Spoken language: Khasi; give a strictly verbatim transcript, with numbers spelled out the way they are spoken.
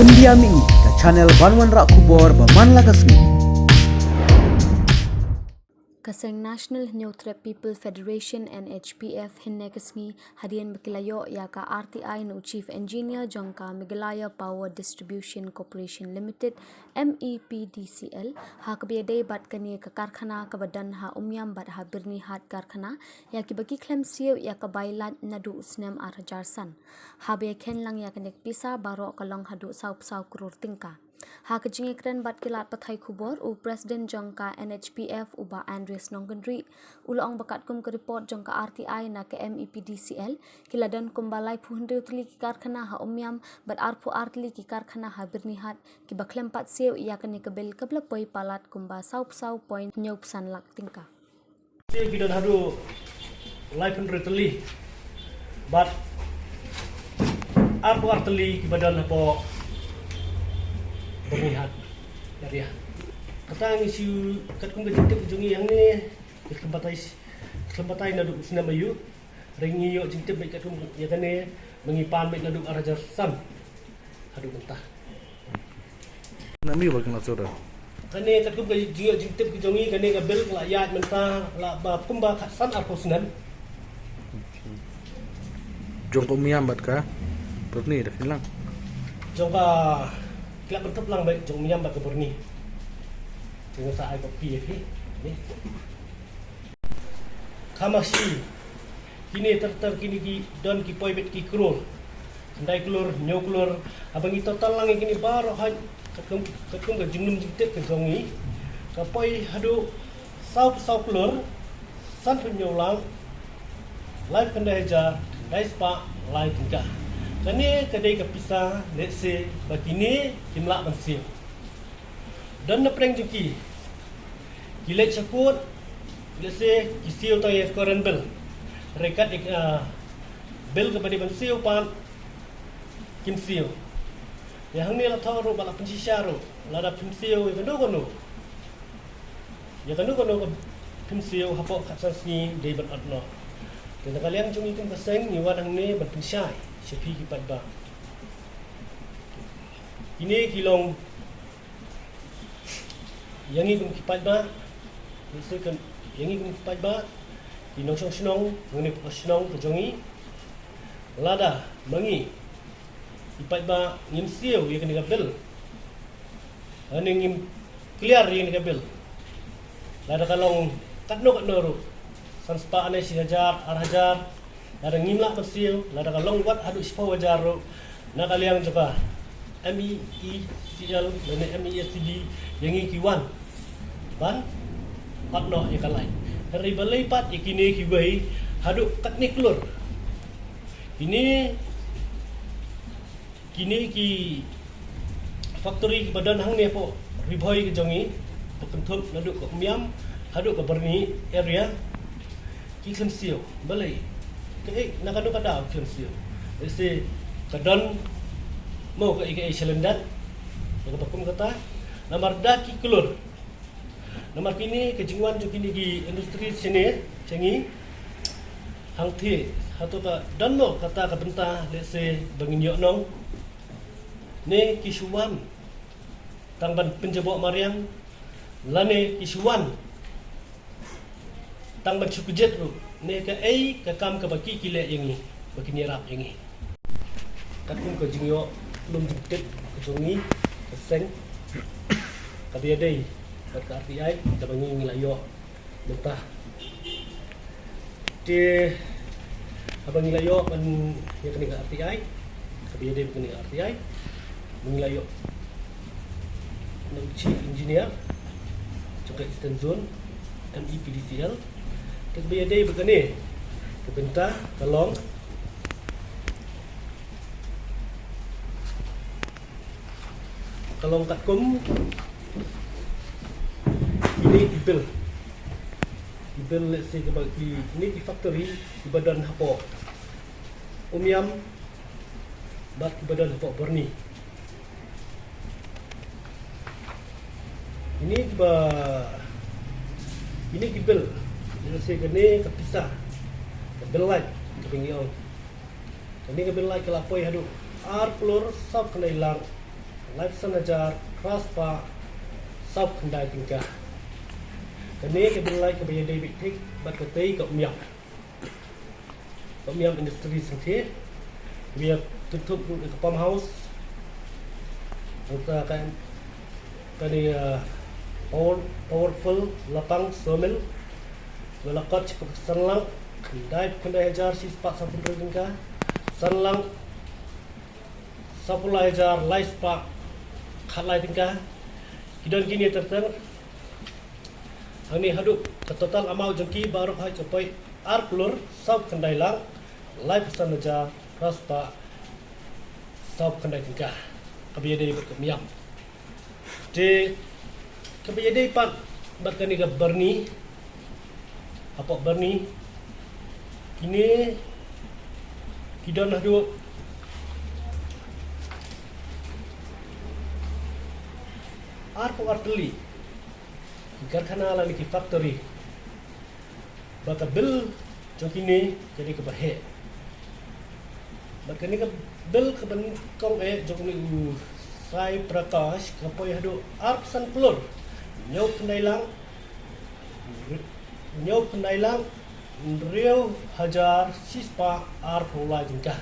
India Mini, ka channel ban wanrah khubor ba man la ka sngi. Ka seng National Hynñiewtrep People Federation, N H P F, hynne ka sngi, hadien ba ki la ïoh ïa ka R T I na u Chief Engineer jong ka Meghalaya Power Distribution Corporation Limited, M E P D C L, ha kaba ïadei bad kane ka karkhana kaba don ha Umiam bad ha Byrnihat karkhana, ïa kiba ki khlem siew ïa ka bai lait naduh u snem ar hajar san. Haba ïa kheiñ lang ïa kane ka pisa baroh ka long haduh saw phew saw klur tyngka. Ha ka jingïakren bad ki lad pathai khubor, u President jong ka N H P F, u Bah Andreas Nongkynrih, u la ong ba katkum ka report jong ka R T I na ka M E P D C L, ki la don kumba laiphew hynriew tylli ki karkhana ha Umiam bad arphew ar tylli ki karkhana ha Byrnihat, kiba khlem pat siew ïa kane ka bill kaba la poi palat kumba saw phew saw point hynñiew phew san lak tyngka. Siew ki don haduh laiphew hynriew tylli bad arphew ar tylli kiba don hapoh Byrnihat area. Kata ngi siew katkum ka jingtip jong ngi hangne, ka khlem batai, ka khlem batai naduh u snem aïu. Hynrei ngi ïoh jingtip beit katkum ïa kane, ba ngi pan beit naduh ar hajar san haduh mynta. Na mi ba kena sura. Kane katkum ka jingïoh jingtip ka jong ngi, kane ka bill ka la ïaid mynta la ba kumba khatsan arphew snem. Jong ka Umiam bad ka Byrni da pynlang. Jong ka, ki la pynthep lang beit jong Umiam bad ka Byrni. Jong sa ai copy ïa phi. Ni. Ka masi, kine ter ter kine ki don ki poi beit ki klur. Khyndai klur, hynñiew klur, haba ngi total lang ïa kine baroh hynrei katkum, katkum ka jinglum jingtip ka jong ngi, ka poi haduh saw phew saw klur, sanphew hynñiew lak, laiphew khyndai hajar, khyndai spah, lai tyngka. Kane ka dei ka pisa lehse ba kine kim lah ban siew. Don na pdeng jong ki, ki leit sha court, lehse ki siew tang ïa ka current bill. Hynrei kat ïa, ah, bill kaba dei ban siew pat kim siew. Ïa hangne la thoh ruh ba la pynshisha ruh, lada phim siew ïa kano kano, ïa kano kano ka phim siew hapoh khatsan sngi dei ban ot noh. Te na ka liang jong ngi kum ka seng ngi wan hangne ban pynshai sha phi ki paidbah. Kine ki long ïa ngi kum ki paidbah, ngi shu kan, ïa ngi kum ki paidbah, ki nongshong shnong, ngi ne shnong ka jong ngi. Lada ma ngi ki paidbah ngim siew ïa kane ka bill, lane ngim clear ïa kane ka bill, lada ka long katno katno ruh, san spah ne shi hajar, ar hajar, lada ngim lah ban siew, lada ka long wat haduh shiphew hajar ruh, na ka liang jong ka M E E C L lane M E S C D, ïa ngi ki wan ban pat noh ïa ka light. Hynrei balei pat ïa kine kiwei haduh katne klur? Kine, kine ki factory kiba don hangne hapoh Ri Bhoi ka jong ngi, ba kynthup naduh ka Umiam haduh ka Byrni area, ki khlem siew. Balei? Kaei, na kano ka daw ki khlem siew? Lehse ka don mo kaei kaei shalyndet, kaba kum kata. Namar da ki klur. Namar kine ka jingwan jong kine ki industry shane sha ngi, hangtei hato ka don mo kata ka bynta lehse ba ngin ïoh nong, ne ki shu wan tang ban pynjaboh mariang, lane ki shu wan tang ban shu kjit ruh, ne kaei ka kam kaba ki, ki leh ïa ngi, ba kin ïarap ïa ngi. Katkum ka jingïoh lum jingtip ka jong ngi, ka seng, kaba ïadei bad ka R T I, kaba ngi, ngi la ïoh mynta. Te haba ngi la ïoh ban ïa kane ka R T I, kaba ïadei bad kane ka R T I, ngi la ïoh na u Chief Engineer jong ka Eastern Zone, M E P D C L. Te kaba ïadei bad kane ka bynta ka long, ka long katkum kine ki bill. Ki bill, lehse kaba ki, kine ki factory kiba don hapoh Umiam bad kiba don hapoh Byrni. Kine kiba, kine ki bill, lehse kane ka pisa, ka bill light, kaba ngi ong. Kane ka bill light ka la poi haduh ar klur saw khyndai lak Laiphew san hajar phra spah sawphew khyndai tyngka. Kane ka bill lai kaba ïadei beit thik bad katei ka Umiam. Ka Umiam Industries Limited. Kaba ïa kynthup ruh ïa ka pump house. Nangta ka, kane, uh, power, power pole lapang sawmill. Ba la kot sha ka san lak khyndai, khyndai hajar shi spah sawphew hynriew tyngka. San lak sawphew lai hajar lai spah khatlai tyngka. Ki don kine ter ter. Hangne haduh ka total amount jong ki baroh hi ka poi ar klur sawphew khyndai lak laiphew san hajar phra spah sawphew khyndai tyngka. Kaba ïadei bad ka Umiam. Te kaba ïadei pat bad kane ka Byrni, hapoh Byrni, kine ki don haduh arphew ar tylli ki karkhana lane ki factory. Ba ka bill jong kine ka dei kaba heh. Bad kane ka bill kaba nyngkong eh jong une u Sai Prakash ka poi haduh arphew san klur hynñiewphew khyndai lak, hynñiewphew khyndai lak hynriew hajar shi spah arphew lai tyngka.